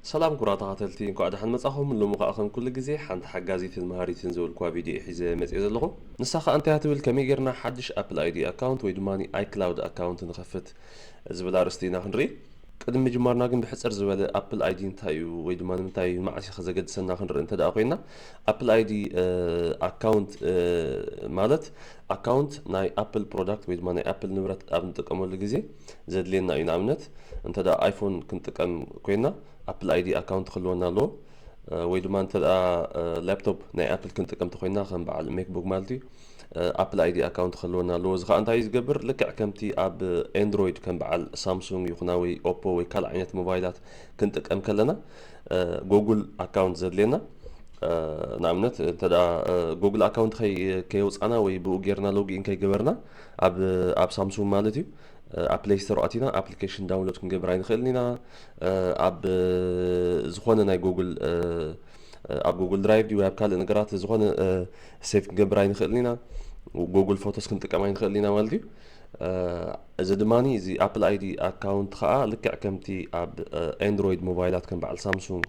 ሰላም ኩራ ተኸተልቲ፣ እንኳዕ ደሓን መጻኹም። ሎሚ ከኣ ከም ኩሉ ግዜ ሓንቲ ሓጋዚትን መሃሪትን ዝብልኳ ቪድዮ ሒዘ መጽየ ዘለኹ። ንሳ ከኣ እንታይ እያ ትብል፣ ከመይ ጌርና ሓድሽ ኣፕል ኣይዲ ኣካውንት ወይ ድማ ኣይክላውድ ኣካውንት ንኸፍት ዝብል ኣርእስቲ ኢና ክንርኢ። ቅድሚ ምጅማርና ግን ብሕጽር ዝበለ ኣፕል ኣይዲ እንታይ እዩ ወይ ድማ ንምንታይ መዓስ እዩ ዘገድሰና ክንርኢ እንተ ደኣ ኮይና፣ ኣፕል ኣይዲ ኣካውንት ማለት ኣካውንት ናይ ኣፕል ፕሮዳክት ወይ ድማ ናይ ኣፕል ንብረት ኣብ ንጥቀመሉ ግዜ ዘድልየና እዩ። ንኣብነት እንተ ደኣ ኣይፎን ክንጥቀም ኮይና ኣፕል ኣይዲ ኣካውንት ክህልወና ኣለዎ። ወይ ድማ እንተ ደኣ ላፕቶፕ ናይ ኣፕል ክንጥቀም ተኮይና ከም በዓል ሜክቡክ ማለት እዩ ኣፕል ኣይዲ ኣካውንት ክህልወና ኣለዎ። እዚ ከዓ እንታይ እዩ ዝገብር? ልክዕ ከምቲ ኣብ ኤንድሮይድ ከም በዓል ሳምሱንግ ይኹና ወይ ኦፖ ወይ ካልእ ዓይነት ሞባይላት ክንጥቀም ከለና ጉግል ኣካውንት ዘድልየና። ንኣብነት እንተ ጉግል ኣካውንት ከየውፃና ወይ ብኡ ጌርና ሎጊን ከይገበርና ኣብ ሳምሱንግ ማለት እዩ ኣብ ፕሌይ ስቶር ኣቲና ኣፕሊኬሽን ዳውንሎድ ክንገብር ኣይንኽእልን ኢና። ኣብ ዝኾነ ናይ ጉግል ኣብ ጉግል ድራይቭ ድዩ ኣብ ካልእ ነገራት ዝኾነ ሴቭ ክንገብር ኣይንኽእልን ኢና። ጉግል ፎቶስ ክንጥቀም ኣይንኽእልን ኢና ማለት እዩ። እዚ ድማ እዚ ኣፕል ኣይዲ ኣካውንት ከዓ ልክዕ ከምቲ ኣብ ኤንድሮይድ ሞባይላት ከም በዓል ሳምሱንግ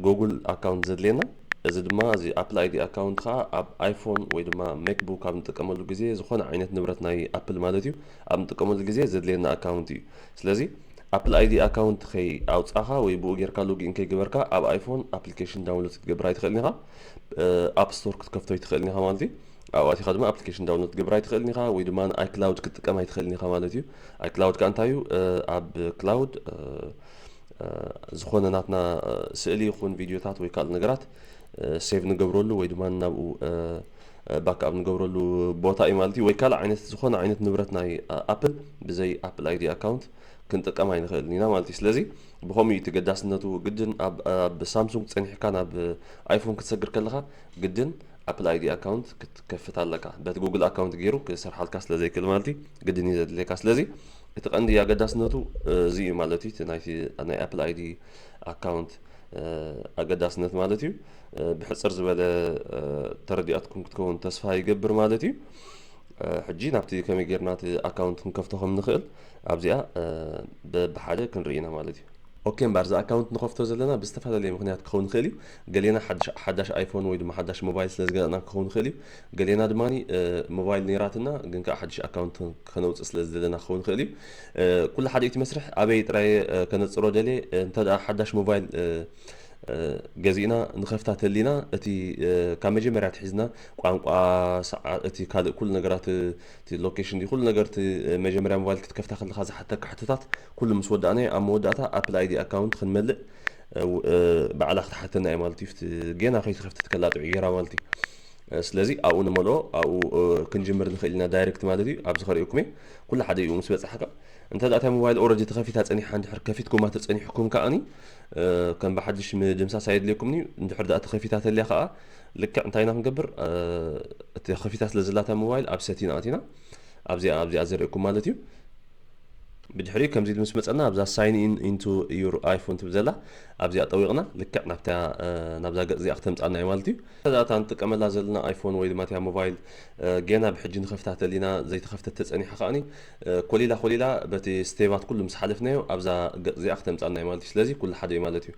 ጉግል ኣካውንት ዘድልየና። እዚ ድማ እዚ ኣፕል ኣይዲ ኣካውንት ከዓ ኣብ ኣይፎን ወይ ድማ ሜክቡክ ኣብ ንጥቀመሉ ግዜ ዝኾነ ዓይነት ንብረት ናይ ኣፕል ማለት እዩ ኣብ ንጥቀመሉ ግዜ ዘድልየና ኣካውንት እዩ። ስለዚ ኣፕል ኣይዲ ኣካውንት ከይ ኣውፃኻ ወይ ብኡ ጌርካ ሎጊን ከይገበርካ ኣብ ኣይፎን ኣፕሊኬሽን ዳውንሎድ ክትገብር ኣይትኽእልን ኢኻ። ኣፕ ስቶር ክትከፍቶ ኣይትኽእልን ኢኻ ማለት እዩ። ኣብኡ ኣቲኻ ድማ ኣፕሊኬሽን ዳውንሎድ ክትገብር ኣይትኽእልን ኢኻ ወይ ድማ ኣይክላውድ ክትጥቀም ኣይትኽእልን ኢኻ ማለት እዩ። ኣይክላውድ ከዓ እንታይ እዩ? ኣብ ክላውድ ዝኾነ ናትና ስእሊ ይኹን ቪድዮታት ወይ ካልእ ነገራት ሴቭ ንገብረሉ ወይ ድማ ናብኡ ባክኣፕ ንገብረሉ ቦታ እዩ ማለት እዩ። ወይ ካልእ ዓይነት ዝኾነ ዓይነት ንብረት ናይ ኣፕል ብዘይ ኣፕል ኣይዲ ኣካውንት ክንጥቀም ኣይንኽእልን ኢና ማለት እዩ። ስለዚ ብኸምኡ እዩ ተገዳስነቱ። ግድን ኣብ ሳምሱንግ ጸኒሕካ ናብ ኣይፎን ክትሰግር ከለኻ ግድን ኣፕል ኣይዲ ኣካውንት ክትከፍት ኣለካ። በቲ ጉግል ኣካውንት ገይሩ ክሰርሓልካ ስለ ዘይክእል ማለት እዩ ግድን እዩ ዘድልየካ። ስለዚ እቲ ቀንዲ ኣገዳስነቱ እዚ እዩ ማለት እዩ። እቲ ናይቲ ናይ ኣፕል ኣይዲ ኣካውንት ኣገዳስነት ማለት እዩ። ብሕፅር ዝበለ ተረዲኣትኩም ክትከውን ተስፋ ይገብር ማለት እዩ። ሕጂ ናብቲ ከመይ ጌርና እቲ ኣካውንት ክንከፍቶ ከም ንኽእል ኣብዚኣ በብሓደ ክንርኢ ኢና ማለት እዩ። ኦኬ እምበኣር እዚ ኣካውንት ንኸፍቶ ዘለና ብዝተፈላለየ ምኽንያት ክኸውን ይኽእል እዩ። ገሌና ሓዳሽ ኣይፎን ወይ ድማ ሓዳሽ ሞባይል ስለ ዝገዛእና ክኸውን ይኽእል እዩ። ገሌና ድማ ሞባይል ነይራትና ግን ከዓ ሓድሽ ኣካውንት ከነውፅእ ስለ ዝደለና ክኸውን ይኽእል እዩ። ኩሉ ሓደ እቲ መስርሕ ኣበይ ጥራይ ከነፅሮ ደልየ እንተ ሓዳሽ ሞባይል ገዚእና ንኸፍታ ተሊና እቲ ካብ መጀመርያ ትሒዝና ቋንቋ ሰዓ እቲ ካልእ ኩሉ ነገራት እቲ ሎኬሽን ኩሉ ነገር እቲ መጀመርያ ሞባይል ክትከፍታ ከለካ ዝሓተካ ሕቶታት ኩሉ ምስ ወዳእናዮ ኣብ መወዳእታ ኣፕል ኣይዲ ኣካውንት ክንመልእ ባዕላ ክትሓተና እዩ ማለት እዩ። ጌና ከይትኸፍት ትከላ ጥዑይ ጌራ ማለት እዩ። ስለዚ ኣብኡ ንመልኦ ኣብኡ ክንጅምር ንኽእል ኢና ዳይሬክት ማለት እዩ። ኣብዚ ከርእየኩም እየ ኩሉ ሓደ እዩ ምስ በፃሕካ እንተ ደኣ እታ ሞባይል ኦረዲ ተኸፊታ ጸኒሓ እንድሕር ከፊትኩማ ተጸኒሕኩም ከኣኒ ከም ብሓድሽ ምድምሳስ ኣየድልየኩምን እዩ። እንድሕር ደኣ ተኸፊታ ተልያ ከኣ ልክዕ እንታይ ኢና ክንገብር? እቲ ከፊታ ስለ ዘላታ ሞባይል ኣብ ሰቲን ኣቲና ኣብዚኣ ኣብዚኣ ዘርእኩም ማለት እዩ። ብድሕሪኡ ከምዚ ኢሉ ምስ መጸና ኣብዛ ሳይን ኢን ኢንቱ ዩር ኣይፎን ትብል ዘላ ኣብዚኣ ጠዊቕና ልክዕ ናብታ ናብዛ ገጽ እዚኣ ክተምጻና እዩ ማለት እዩ። እዛ እታ ንጥቀመላ ዘለና ኣይፎን ወይ ድማ እቲያ ሞባይል ጌና ብሕጂ ንኸፍታ ተሊና ዘይተኸፍተት ተጸኒሓ ከኣኒ ኮሊላ ኮሊላ በቲ ስቴባት ኩሉ ምስ ሓለፍናዮ ኣብዛ ገጽ እዚኣ ክተምጻና እዩ ማለት እዩ። ስለዚ ኩሉ ሓደ እዩ ማለት እዩ።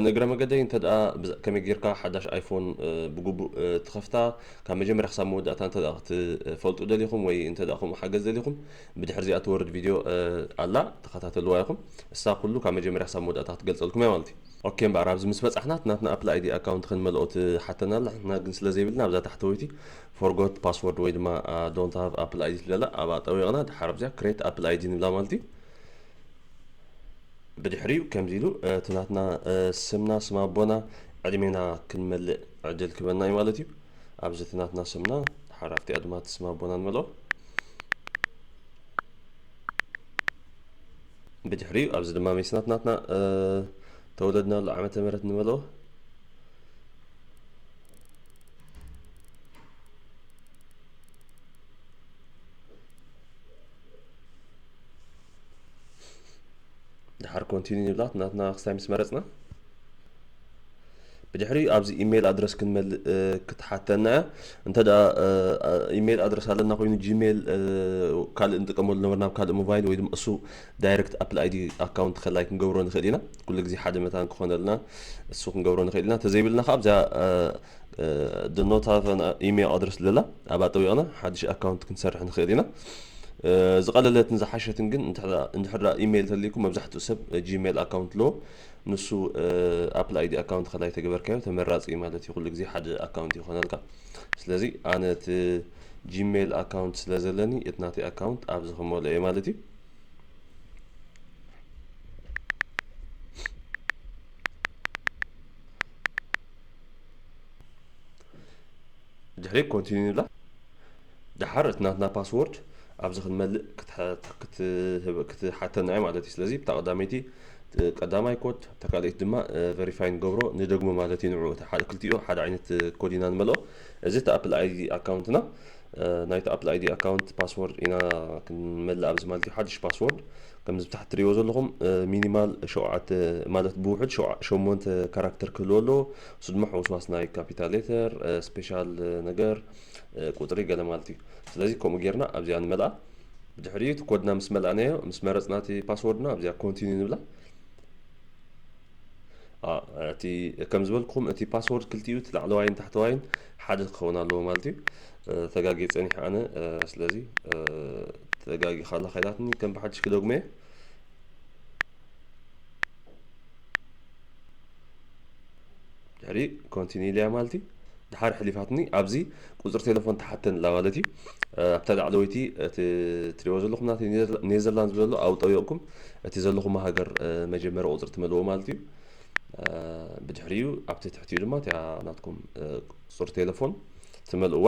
ንእግረ መገደይ እንተ ደኣ ከመይ ጌርካ ሓዳሽ ኣይፎን ብግቡእ ትኸፍታ ካብ መጀመርያ ክሳብ መወዳእታ እንተ ክትፈልጡ ደሊኹም ወይ እንተ ከምኡ ሓገዝ ደሊኹም ብድሕር እዚኣ ትወርድ ቪድዮ ኣላ ተኸታተልዋ ኢኹም። እሳ ኩሉ ካብ መጀመርያ ክሳብ መወዳእታ ክትገልጸልኩም እያ ማለት እዩ። ኦኬ እምበኣር ኣብዚ ምስ በጻሕና ናትና ኣፕል ኣይዲ ኣካውንት ክንመልኦ ትሓተና ኣላ። ንሕና ግን ስለ ዘይብልና ኣብዛ ታሕተወይቲ ፎርጎት ፓስወርድ ወይ ድማ ዶንት ሃቭ ኣፕል ኣይዲ ትብል ኣላ ኣብኣ ጠዊቕና ድሓር ኣብዚኣ ክሬት ኣፕል ኣይዲ ንብላ ማለት እዩ። ብድሕሪኡ ከምዚ ኢሉ እቲ ናትና ስምና ስም ኣቦና ዕድሜና ክንመልእ ዕድል ክበና እዩ ማለት እዩ። ኣብዚ እቲ ናትና ስምና ሓራፍቲ ኣድማት ስም ኣቦና ንመልኦ። ብድሕሪኡ ኣብዚ ድማ ሜስናት ናትና ተወለድናሉ ዓመተ ምህረት ንመልኦ። ድሓር ኮንቲኒ ንብላት ናትና ክስታይ ምስ መረፅና ብድሕሪ ኣብዚ ኢሜይል ኣድረስ ክንመልእ ክትሓተና እያ። እንተ ኢሜይል ኣድረስ ኣለና ኮይኑ ጂሜይል ካልእ እንጥቀመሉ ነበር ናብ ካልእ ሞባይል ወይ ድማ እሱ ዳይሬክት ኣፕል ኣይዲ ኣካውንት ከላይ ክንገብሮ ንኽእል ኢና። ኩሉ ግዜ ሓደ መታን ክኾነልና እሱ ክንገብሮ ንኽእል ኢና። ተዘይብልና ከዓ ኣብዚኣ ዶኖት ሃቭ ኢሜይል ኣድረስ ለላ ኣብ ኣጠዊቕና ሓድሽ ኣካውንት ክንሰርሕ ንኽእል ኢና። ዝቐለለትን ዝሓሸትን ግን እንድሕር ኢሜይል ተልይኩም መብዛሕትኡ ሰብ ጂሜይል ኣካውንት ኣለዎ። ንሱ ኣፕል ኣይዲ ኣካውንት ከላይ ተገበርካዮ ተመራፂ እዩ ማለት እዩ። ኩሉ ግዜ ሓደ ኣካውንት ይኾነልካ። ስለዚ ኣነ እቲ ጂሜይል ኣካውንት ስለ ዘለኒ እቲ ናተይ ኣካውንት ኣብዚ ክመልኦ እየ ማለት እዩ። ድሕሪ ኮንቲኒ ንብላ። ደሓር እቲ ናትና ፓስወርድ ኣብዚ ክንመልእ ክትሓተና እያ ማለት እዩ። ስለዚ ብታ ቀዳመይቲ ቀዳማይ ኮድ፣ ብታ ካልኣይቲ ድማ ቨሪፋይ ንገብሮ ንደግሞ ማለት እዩ። ንዑ ክልቲኡ ሓደ ዓይነት ኮድ ኢና ንመልኦ። እዚ እቲ ኣፕል ኣይዲ ኣካውንትና ናይቲ ኣፕል ኣይዲ ኣካውንት ፓስወርድ ኢና ክንመልእ ኣብዚ ማለት እዩ። ሓድሽ ፓስወርድ ከምዚ ብታሕቲ ትሪእዎ ዘለኹም ሚኒማል ሸውዓተ ማለት ብውሑድ ሸሞንተ ካራክተር ክህልዎ ኣለዎ። እሱ ድማ ሕውስዋስ ናይ ካፒታል ሌተር፣ ስፔሻል ነገር፣ ቁፅሪ ገለ ማለት እዩ። ስለዚ ከምኡ ጌርና ኣብዚኣ ንመልኣ። ብድሕሪኡ እቲ ኮድና ምስ መልኣናዮ ምስ መረፅና እቲ ፓስወርድና ኣብዚኣ ኮንቲኒ ንብላ። እቲ ከም ዝበልኩኹም እቲ ፓስወርድ ክልቲኡ እቲ ላዕለዋይን ታሕተዋይን ሓደ ክኸውን ኣለዎ ማለት እዩ። ተጋጊ ፀኒሕ ኣነ ስለዚ ተጋጊ ካላ ከይዳትኒ ከም ብሓድሽ ክደግሞ እየ። ድሕሪ ኮንቲኒ ኢለያ ማለት እዩ። ድሓር ሕሊፋትኒ ኣብዚ ቁፅሪ ቴሌፎን ተሓተን ኣላ ማለት እዩ። ኣብታ ላዕለወይቲ እቲ ትሪእዎ ዘለኹም ናተይ ኔዘርላንድ ዘሎ ኣብኡ ጠዊቕኩም እቲ ዘለኹም ሃገር መጀመሪ ቁፅሪ ትመልእዎ ማለት እዩ። ብድሕሪኡ ኣብቲ ትሕቲኡ ድማ እቲኣ ናትኩም ቁፅሪ ቴሌፎን ትመልእዋ።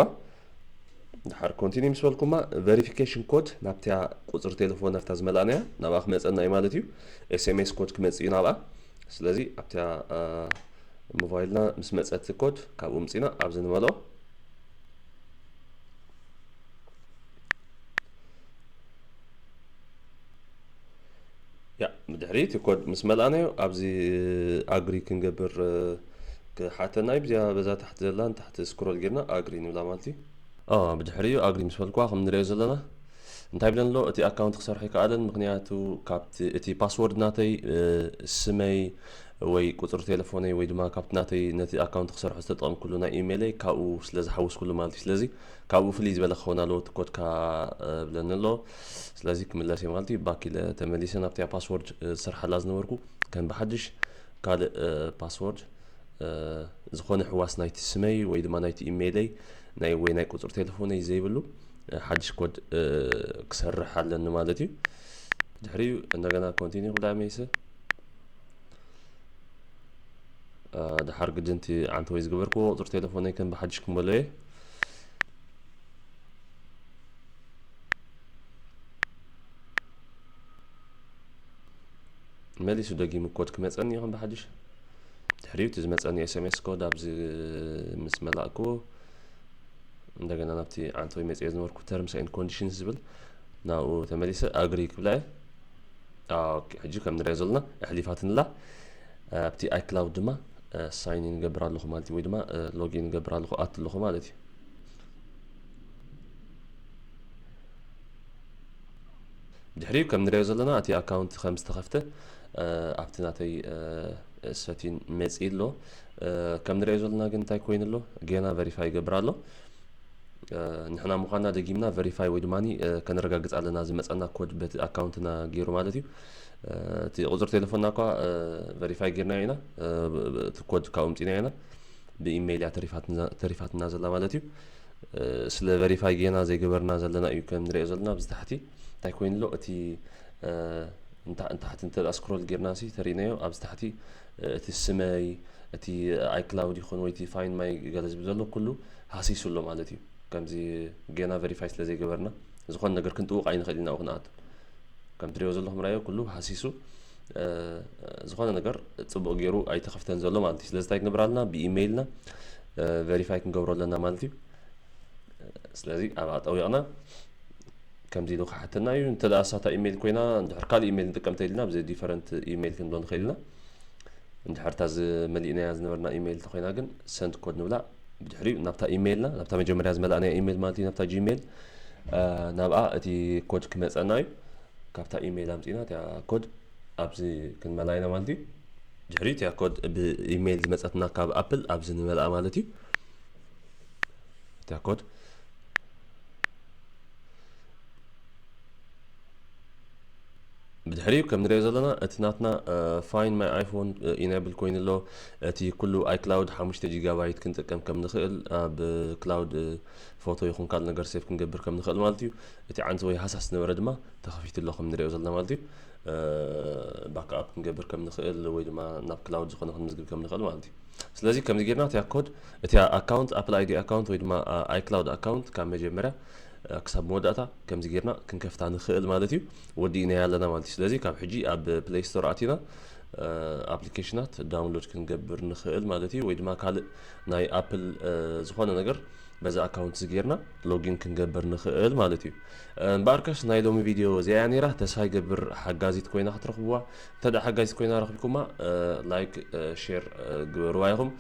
ድሓር ኮንቲኒ ምስ በልኩማ ቨሪፊኬሽን ኮድ ናብቲያ ቁፅሪ ቴሌፎን ናብታ ዝመልኣናያ ናብኣ ክመፀና እዩ ማለት እዩ። ኤስኤምኤስ ኮድ ክመፅእ እዩ ናብኣ። ስለዚ ኣብቲያ ሞባይልና ምስ መፀት ኮድ ካብኡ ምፂና ኣብዚ ንመልኦ። ያ ብድሕሪ እቲ ኮድ ምስ መልኣናዮ ኣብዚ ኣግሪ ክንገብር ክሓተና እዩ። ብዚኣ በዛ ታሕቲ ዘላ ንታሕቲ ስክሮል ጌርና ኣግሪ ንብላ ማለት እዩ። ብድሕሪኡ ኣግሪ ምስ በልኩዋ ከም ንሪኦ ዘለና እንታይ ብለን ኣሎ እቲ ኣካውንት ክሰርሖ ይከኣለን። ምክንያቱ ካብቲ እቲ ፓስወርድ ናተይ ስመይ ወይ ቁፅሪ ቴሌፎነይ ወይ ድማ ካብቲ ናተይ ነቲ ኣካውንት ክሰርሖ ዝተጠቐምኩሉ ናይ ኢሜይለይ ካብኡ ስለ ዝሓወስኩሉ ማለት እዩ። ስለዚ ካብኡ ፍልይ ዝበለ ክኸውን ኣለዎ እቲ ኮድካ ብለኒ ኣሎ። ስለዚ ክምለስ እየ ማለት እዩ። ባክ ኢለ ተመሊሰ ናብቲያ ፓስወርድ ዝሰርሓላ ዝነበርኩ ከም ብሓድሽ ካልእ ፓስወርድ ዝኾነ ሕዋስ ናይቲ ስመይ ወይ ድማ ናይቲ ኢሜይለይ ናይ ወይ ናይ ቁፅሪ ቴሌፎነይ ዘይብሉ ሓድሽ ኮድ ክሰርሕ ኣለኒ ማለት እዩ። ድሕሪኡ እንደገና ኮንቲኒ ክብላ መይሰ ድሓር ግድንቲ ዓንተወይ ዝገበርክዎ ቁፅሪ ቴሌፎነይ ከም ብሓድሽ ክመሎ እየ። መሊሱ ደጊሙ ኮድ ክመፀኒ እዩ ከም ብሓድሽ። ድሕሪኡ እቲ ዝመፀኒ ኤስኤምኤስ ኮድ ኣብዚ ምስ መላእክዎ እንደገና ናብቲ ዓንተወይ መፅኦ ዝነበርኩ ተርምስ ኤንድ ኮንዲሽንስ ዝብል ናብኡ ተመሊሰ ኣግሪ ክብላ እየ። ሕጂ ከም ንሪኦ ዘለና ኣሕሊፋትንላ ኣብቲ ኣይክላውድ ድማ ሳይን ኢን ገብር ኣለኹ ማለት እዩ ወይ ድማ ሎጊን ገብር ኣለኹ ኣት ኣለኹ ማለት እዩ። ድሕሪኡ ከም ንሪኦ ዘለና እቲ ኣካውንት ከም ዝተኸፍተ ኣብቲ ናተይ ሰቲን መፂ ኣሎ። ከም ንሪኦ ዘለና ግን እንታይ ኮይኑ ኣሎ ገና ቨሪፋይ ይገብር ኣሎ። ንሕና ምዃንና ደጊምና ቨሪፋይ ወይ ድማ ከነረጋግፅ ኣለና ዝመፀና ኮድ በቲ ኣካውንትና ገይሩ ማለት እዩ። እቲ ቁፅሪ ቴሌፎንና እኳ ቨሪፋይ ጌርናዮ ኢና። እቲ ኮድ ካብኡ ምፂና ኢና ብኢሜይል እያ ተሪፋትና ዘላ ማለት እዩ። ስለ ቨሪፋይ ጌና ዘይገበርና ዘለና እዩ ከም ንሪኦ ዘለና ኣብዚ ታሕቲ እንታይ ኮይኑ ኣሎ እቲ ንታሕቲ እንተ ስክሮል ጌርና ሲ ተሪእናዮ ኣብዚ ታሕቲ እቲ ስመይ እቲ ኣይክላውድ ይኹን ወይ እቲ ፋይን ማይ ገለ ዝብል ዘሎ ኩሉ ሃሲሱ ኣሎ ማለት እዩ። ከምዚ ጌና ቨሪፋይ ስለ ዘይገበርና ዝኾነ ነገር ክንጥውቕ ኣይንኽእል ኢና ክንኣቱ ከም ትሪኦ ዘለኹም ራዮ ኩሉ ሃሲሱ ዝኾነ ነገር ፅቡቕ ገይሩ ኣይተኸፍተን ዘሎ ማለት እዩ። ስለዚ እንታይ ክንገብር ኣለና ብኢሜይልና ቨሪፋይ ክንገብሮ ኣለና ማለት እዩ። ስለዚ ኣብ ኣጠዊቕና ከምዚ ኢሉ ክሓተና እዩ። እንተ ደኣ ሳታ ኢሜይል ኮይና እንድሕር ካልእ ኢሜይል ንጥቀም ተኢልና ብዚ ዲፈረንት ኢሜይል ክንብሎ ንኽእል ኢና። እንድሕር እታ ዝመሊእናያ ዝነበርና ኢሜይል እንተኾይና ግን ሰንድ ኮድ ንብላ። ብድሕሪኡ ናብታ ኢሜይልና፣ ናብታ መጀመርያ ዝመላእናያ ኢሜይል ማለት እዩ፣ ናብታ ጂሜይል ናብኣ እቲ ኮድ ክመፀና እዩ። ካብታ ኢሜይል ኣምፂና እቲያ ኮድ ኣብዚ ክንመላ ኢና ማለት እዩ። ድሕሪኡ እቲያ ኮድ ብኢሜይል ዝመፀትና ካብ ኣፕል ኣብዚ ንመልኣ ማለት እዩ። እቲያ ኮድ ብድሕሪኡ ከም ንሪኦ ዘለና እቲ ናትና ፋይን ማይ ኣይፎን ኢናብል ኮይኑ ኣሎ። እቲ ኩሉ ኣይክላውድ ሓሙሽተ ጂጋባይት ክንጥቀም ከም ንኽእል፣ ኣብ ክላውድ ፎቶ ይኹን ካልእ ነገር ሴቭ ክንገብር ከም ንኽእል ማለት እዩ። እቲ ዓንዚ ወይ ሃሳስ ዝነበረ ድማ ተኸፊቱ ኣሎ ከም ንሪኦ ዘለና ማለት እዩ። ባክኣፕ ክንገብር ከም ንኽእል ወይ ድማ ናብ ክላውድ ዝኾነ ክንምዝግብ ከም ንኽእል ማለት እዩ። ስለዚ ከምዚ ጌርና እቲያ ኮድ፣ እቲያ ኣካውንት፣ ኣፕል ኣይዲ ኣካውንት ወይ ድማ ኣይክላውድ ኣካውንት ካብ መጀመርያ ክሳብ መወዳእታ ከምዚ ጌርና ክንከፍታ ንኽእል ማለት እዩ። ወዲእናያ ኣለና ማለት እዩ። ስለዚ ካብ ሕጂ ኣብ ፕሌይ ስቶር ኣቲና ኣፕሊኬሽናት ዳውንሎድ ክንገብር ንኽእል ማለት እዩ። ወይ ድማ ካልእ ናይ ኣፕል ዝኾነ ነገር በዚ ኣካውንት እዚ ጌርና ሎጊን ክንገብር ንኽእል ማለት እዩ። እምበኣርከስ ናይ ሎሚ ቪድዮ እዚኣ እያ ነይራ። ተስፋ ይገብር ሓጋዚት ኮይና ክትረኽብዋ። እንተ ደኣ ሓጋዚት ኮይና ረኺብኩማ፣ ላይክ፣ ሼር ግበርዋ ኢኹም።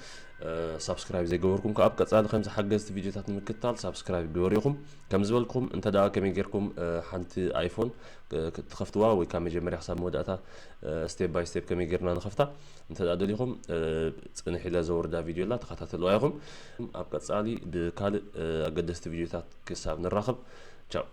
ሳብስክራይብ ዘይገበርኩም ከዓ ኣብ ቀጻሊ ከምዚ ሓገዝቲ ቪድዮታት ንምክትታል ሳብስክራይብ ግበሩ ኢኹም። ከም ዝበልኩም እንተ ደኣ ከመይ ጌርኩም ሓንቲ ኣይፎን ትኸፍትዋ ወይ ካብ መጀመርያ ክሳብ መወዳእታ ስቴፕ ባይ ስቴፕ ከመይ ጌርና ንኸፍታ እንተ ደኣ ደሊኹም፣ ጽንሕ ኢለ ዘወርዳ ቪድዮ ኣላ፣ ተኸታተልዋ ኢኹም። ኣብ ቀጻሊ ብካልእ ኣገደስቲ ቪድዮታት ክሳብ ንራኸብ፣ ቻው።